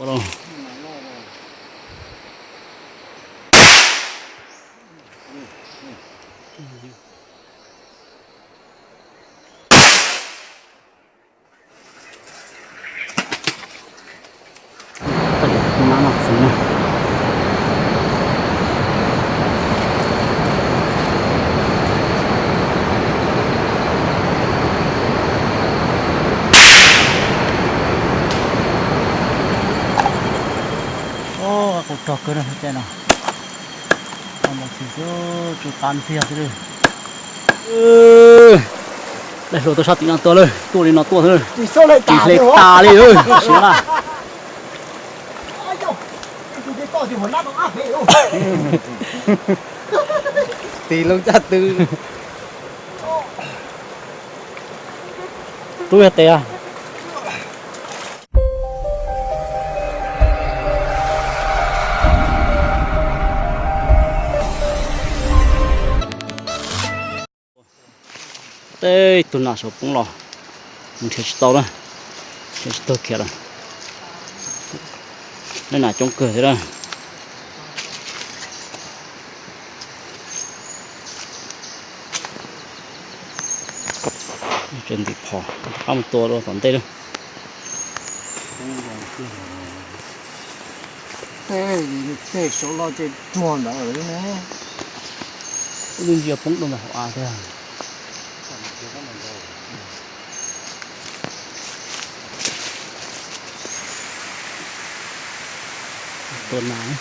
Los. Kuv rog kawg no, caij no. Tsis tub qab ntxiag xwb. Daim hluas tuaj sab tim no tuaj lawm, tuaj li no tuaj xwb. Tsis hle tas li, siav na. Tis loo caj tw. Rub yog tes. Tej tug nas saum poob los, nrhiav tsis tau na, nrhiav tsis tau kiag lawm. Lawv nas coob kawg thiab na. Tseem ntim phom, rov qab mus tua dua tom ntej na. Tej saud loj ces ruag ntawd lawm ne. Lub ntsia poob rau ntawm hauv av thiab. Tua nas.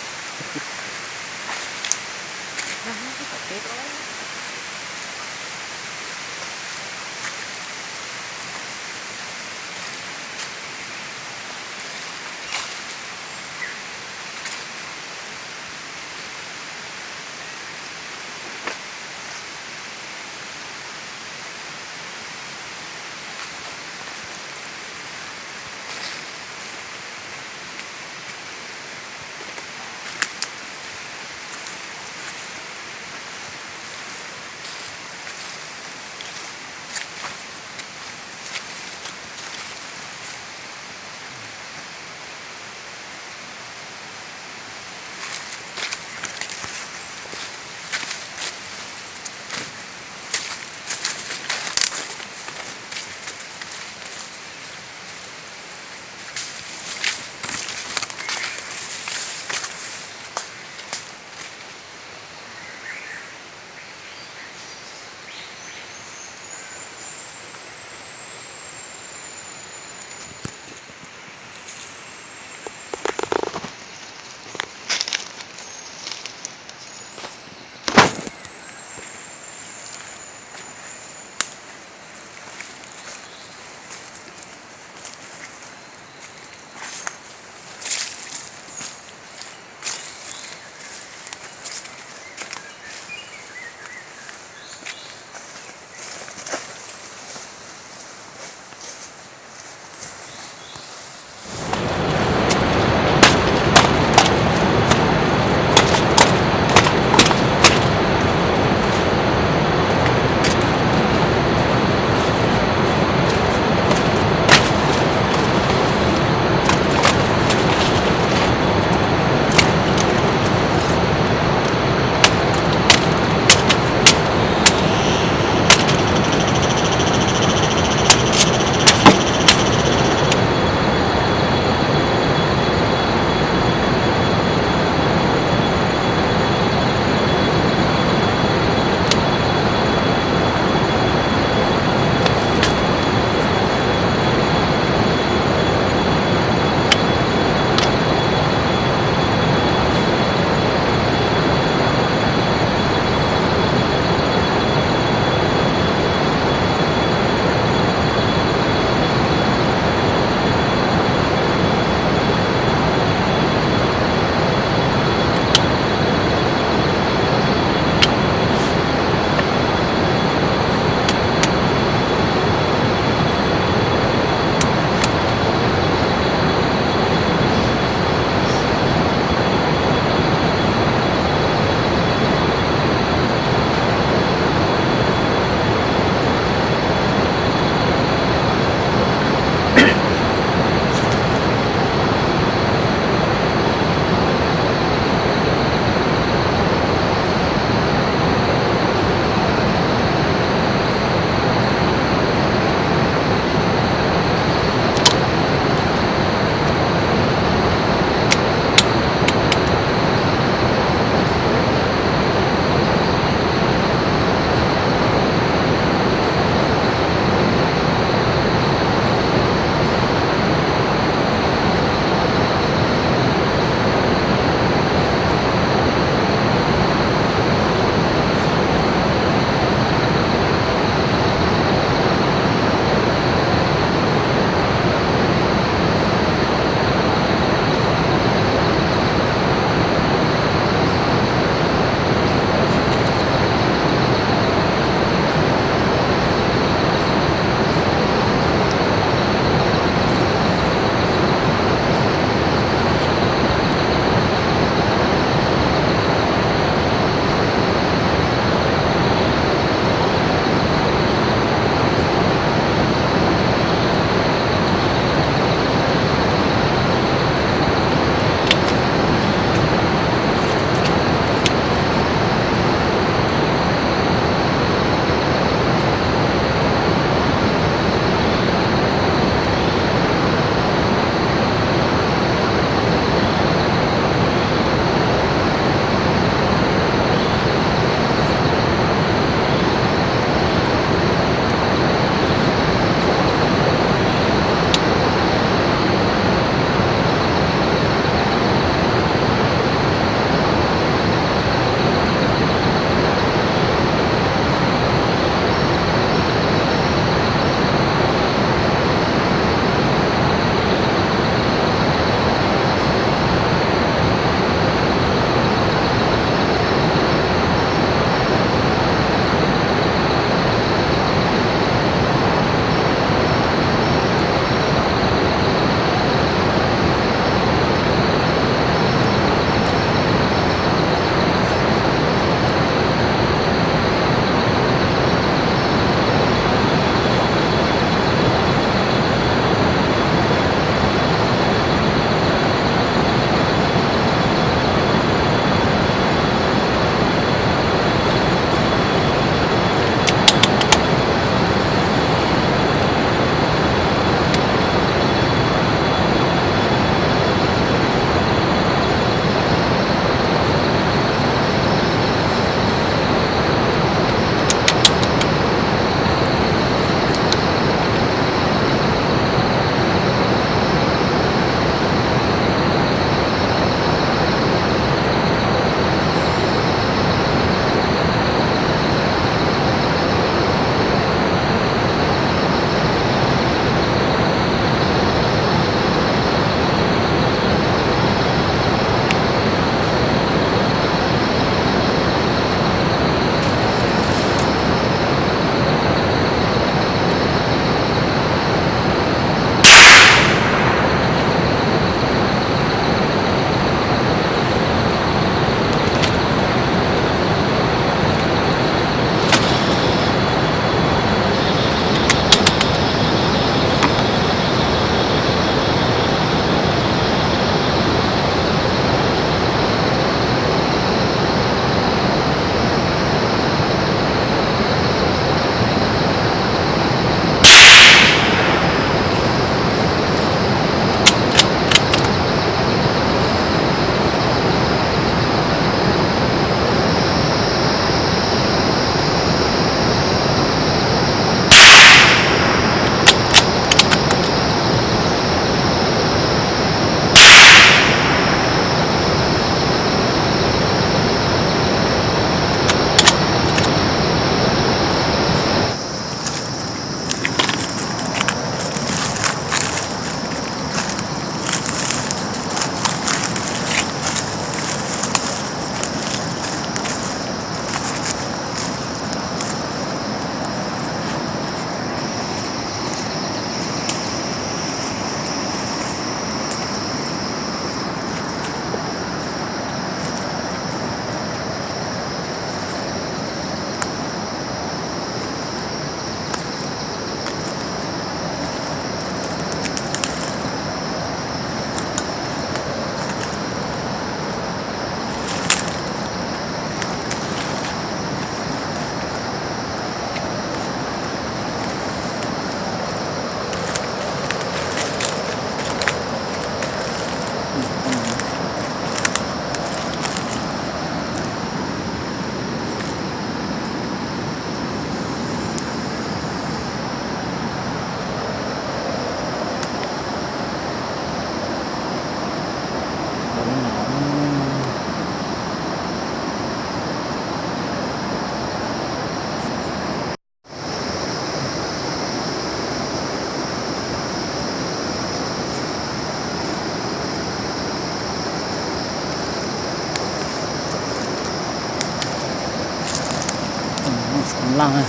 Laj na.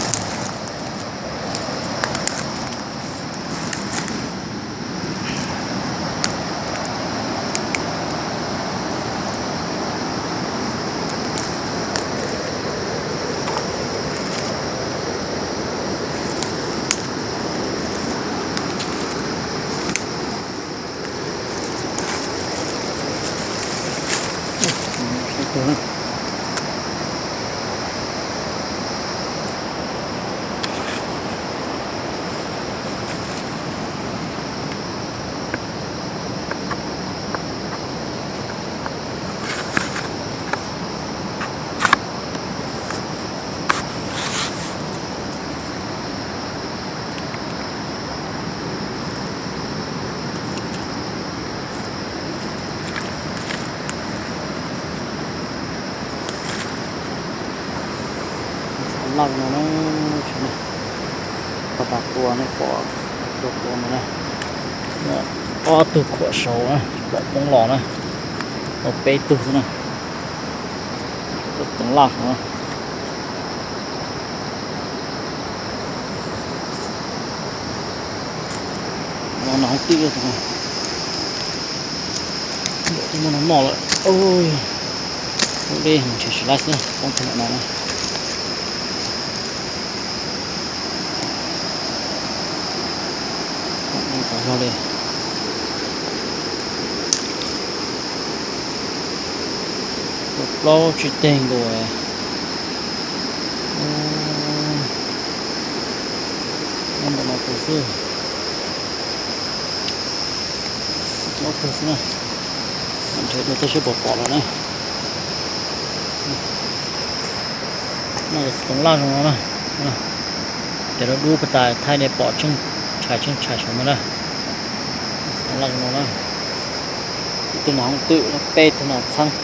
Laj no na, tsis ne, tau tas tua nej pom, tua tua no na, ob tug khuam saud na, pom poob los na, tau peb tug xwb na, tau toov laj no na. No no hoob twm, muaj no noj lawm. Lub dej ntshe tsis laib xwb, poob tag npaum no na. Poob tag zog li. Plaub tsib teg nkaus. Muaj ntau no tus xwb. Ob tug xwb na. Ntshe dua tej seb puas pom lawm na. No xov toov laj zoo no na. Cov dub dub puag ta thaij nej pom tseej tshais tseej tshais saum no na. Xov toov laj zoo no na. Ib tug no hoob twm, peb tug no txheeb.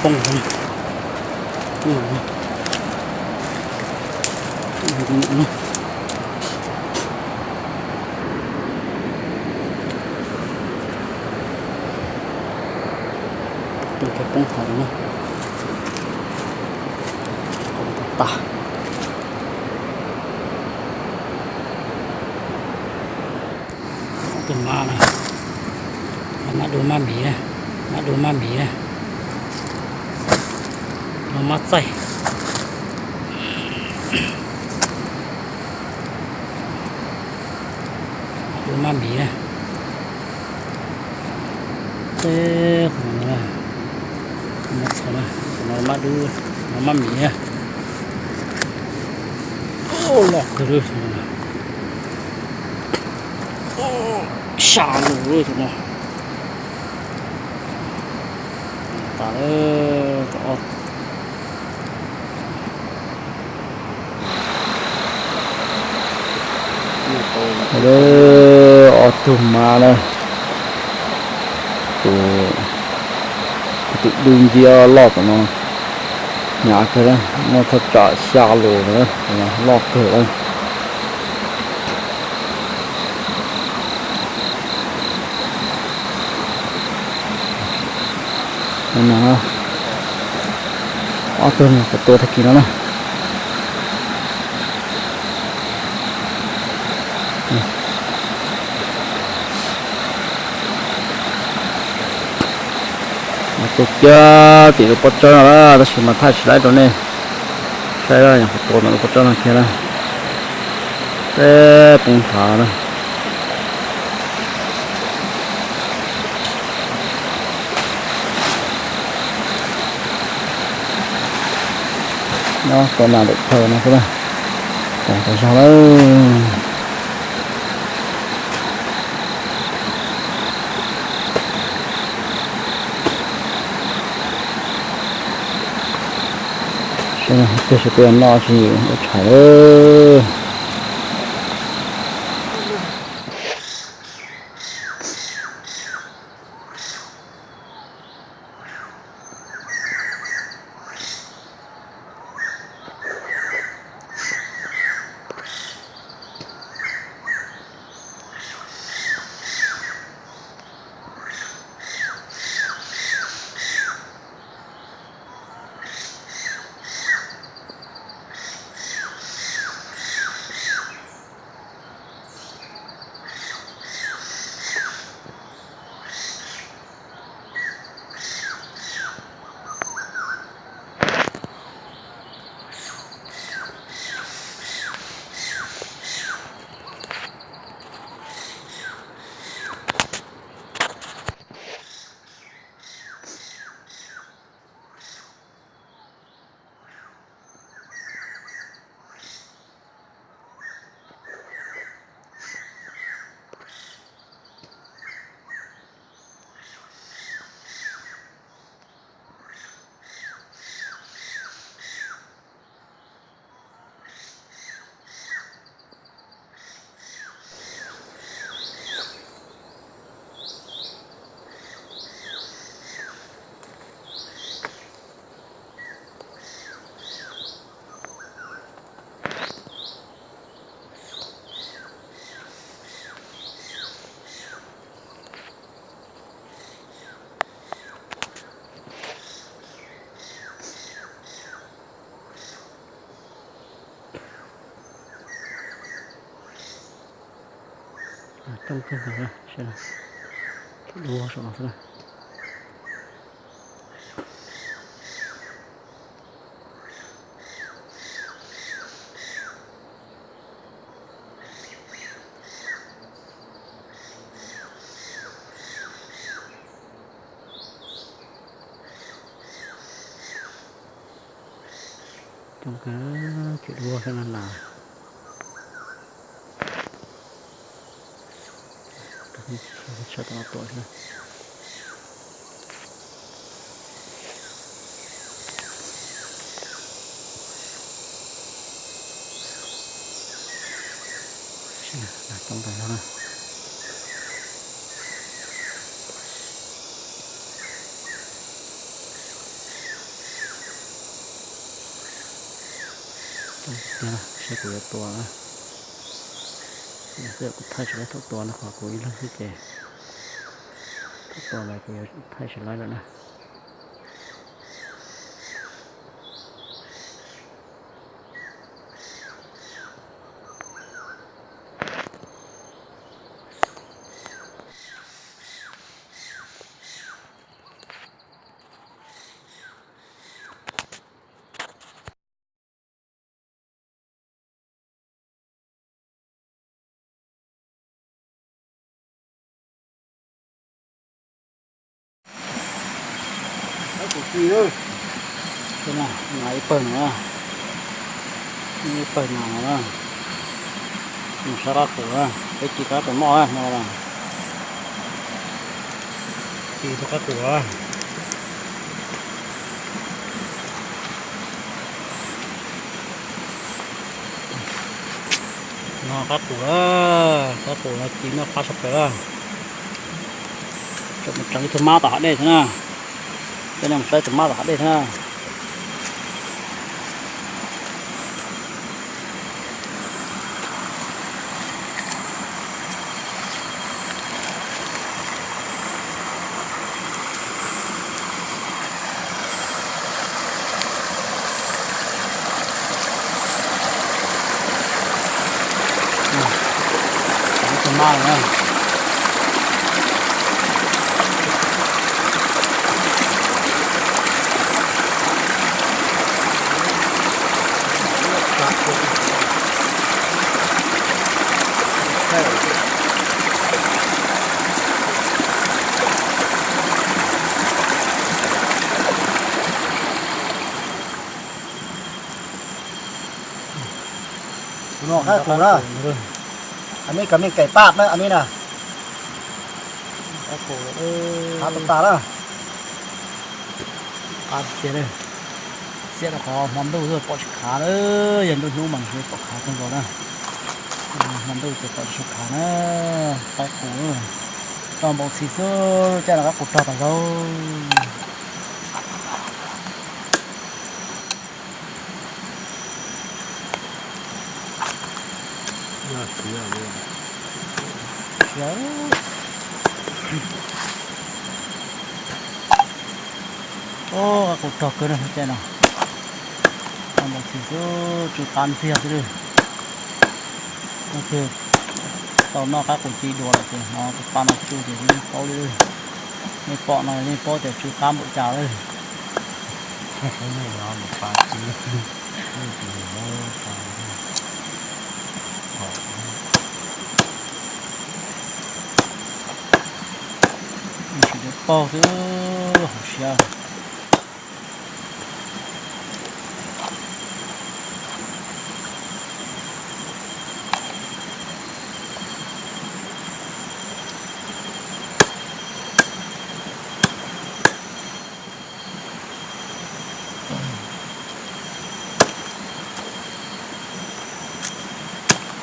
Poob. Tus kiag poob hauv na. Tag. Ob tug mab na, mab dub mab miv na, mab dub mab miv na, no mab txaij, mab dub mab miv na. Teb qhov no, mab txaij na, tus no mab dub, no mab miv na. Loj kawg li tus no. Xya lus tus no. Tas lawm. Ob tug mab na, tus, tus dub nciab loj tom no, hnyav kawg na, muaj thaj tsam xya lus lawm, loj kawg lawm. No, ob tug no puas tua tag kis no na. Tua kiag tim lub pob tsawb no na, tab sis mas thaij tsis laib rau nej saib, nyuam qhuav tua ntawm lub pob tsawb no kiag na. Teb poob nthav na. Nyob tua nas ntawm chaw no xwb na. Tag zog lawm. Sawv daws, sawv daws noj tsis ua tshais lawm. Coob kawg nkaus, dua saum no xwb na. Coob kawg, cem dua xwb na las. Tshawb tau no tuaj xwb. Coob tas zog na. Tiag, saib kuv yuav tua na. Kuv thaij tsis laib thaum tua no, qhov kuv ib leeg xwb ces thaum tua lawm kuv yuav thaij tsis laib lawm na. Ib pawg no, ib pawg no, mus saib qab qus na, peb ci qab qus noj no, ci tus qab qus. No qab qus, qab qus no ci noj qab tshaj plaws. Tseem mus tseev ib tug mab tom hav dej thiab na. Coj nej mus saib tus mab tom hav dej thiab na. Tus mab no. Tus no qab qus na. Anij kov mej kaim paj na anij na. Qab qus, qab tas tas na. Qab tiag, xiab rau qhov hmo ntuj pom tsis khav na, yog ntuj hnub mas ntshe pom khav kawg nkaus na. Hmo ntuj ces pom tsis tshua khav na. Qab qus rog npau txhi xwb, caij no qab qus rog tas zaug. Qab qus rog kawg na caij no. Rog npau txhi xwb, tsw qab ntxiag xwb. Tau noj qab qus ci dua lawm ces hnov tus pa no tsu ces yeej paub li. Nej pom no yeej paub tias tsw qab npaum cas lawm. Tsis tau paug xwb, hauv siab.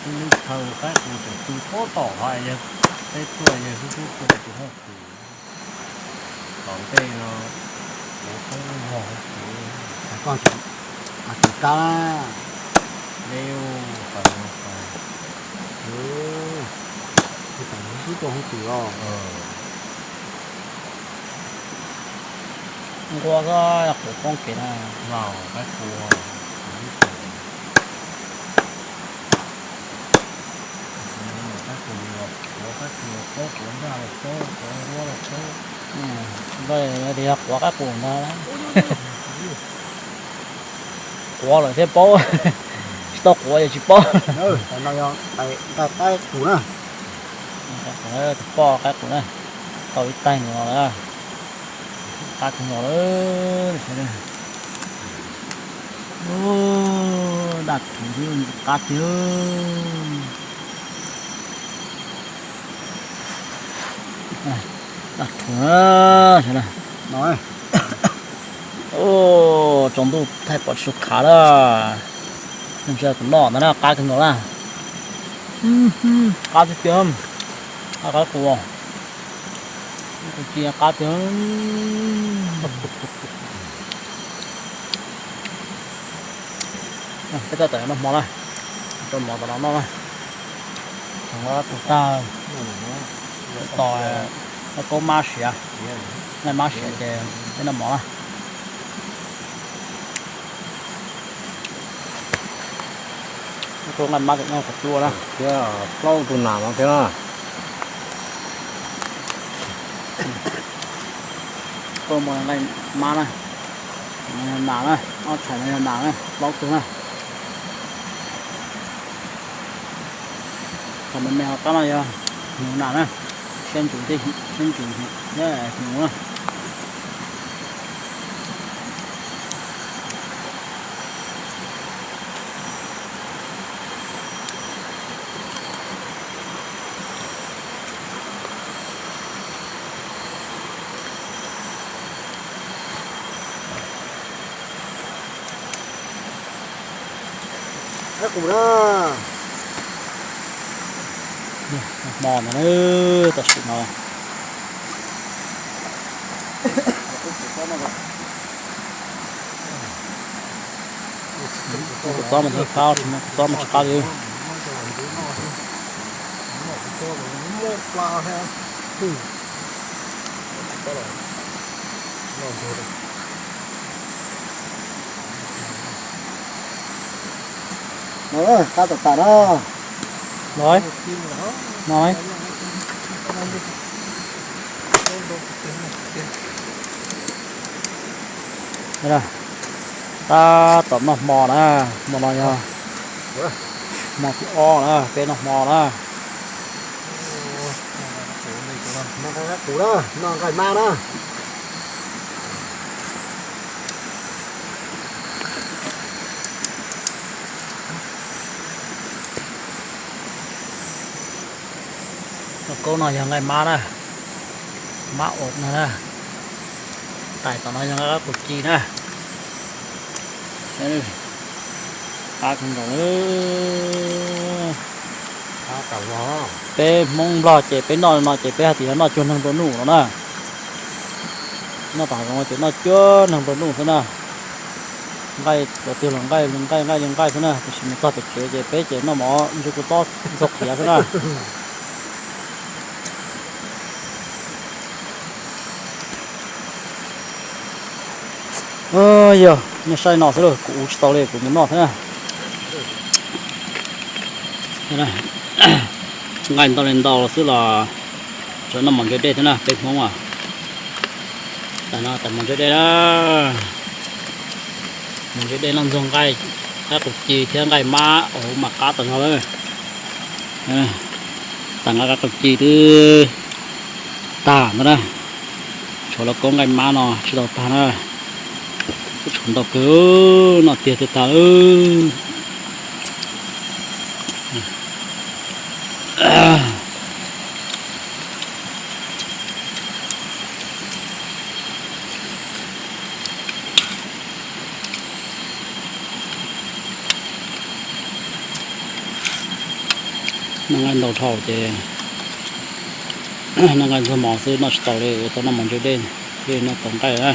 Lub chaw qab qus tseem tu pob tom hais yog peb tuaj yog xub xub tuaj tus hauj qus tom ntej no. Kuv qab vog, kuv qab na. Deb, kuv xub tuaj hauj qus os. Nqua xwb, yog qus poob kev na. Qab qus, qab qus los quav, qab qus los quav, quav nraj los quav, quav nquab los quav. Tias yog quav qab qus ntag. Quav lawm thiaj paub, tsis tau quav ces tsis paub. Nqaij qab qus na. Tus poj qab qus na, tau ib taig no lawm, qab kawg nkaus lawm. Daj thuv xwb qab tiag. Daj thuv na, sawv daws. Tsaus ntuj thaij pom tsis tshua khav na. Ntsia kuv noj ntawd na, qab kawg nkaus na. Qab tiag tiag, qab qus, qus ci qab tiag. Peb tab tom noj hmo na, rau mov tom no noj na. Tag, tos nqaij kaub mab siav, nqaij mab siav ces peb noj mov na. Nqaij mab ces nyob qhov plua na, thiab plaub tus nas no thiab na. Koj muaj nqaij mab na, nas na, ob tshais no yog nas na, plaub tug na. Thaum me me ho qab no yog hnyuv nas na, siab ntsws thiab, siab ntsws thiab hnyuv na. Qab qus na. Hmo ntawd tam sim no. Kua txob mas tsis qab, kua txob mas tsis qab li. Qab tom tas na. Los, no, tab tom noj hmo na, hmo no yog hmo thib ob na, peb noj hmo na. Noj nqaij mab na. Nqaij kaub no yog nqaij mab na, mab ob no na. Tais tom no yog nqaij qab qus ci na. Qab kawg nkaus. Peb Hmoob Nplog ces peb noj no ces peb hais tias yog noj cuag neeg nplua nuj no na. Noj tom zoov ces noj cuag neeg nplua nuj xwb na. Nqaij cov twg los nqaij li nqaij, nqaij li nqaij xwb na, tiam sis mus txog pem tsev ces peb ces noj mov ntsuag kua txob ntxuag qhiav xwb na. Yog nej saib no xwb lauj, kuv ua tsis tau li, kuv mus noj xwb na. Nqaij ntau li ntau los xwb los tsuas noj mov ntse dej thiab na peb Hmoob as. Tas no tas mov ntse dej na. Mov ntse dej noj ntxuag nqaij qab qus ci thiab nqaij mab hauv mas qab tas zog lawm. Tas nqaij qab qus ci twb tag ntawd na. Tshuav los kaub nqaij mab no tsis tau tag na. Kuj tshuav ntau kawg, noj tiag tiag tag. Noj nqaij ntau dhau ces noj nqaij ntxuag mov xwb noj tsis tau li, ua tau noj mov ntse dej thiaj li noj tau nqaij na.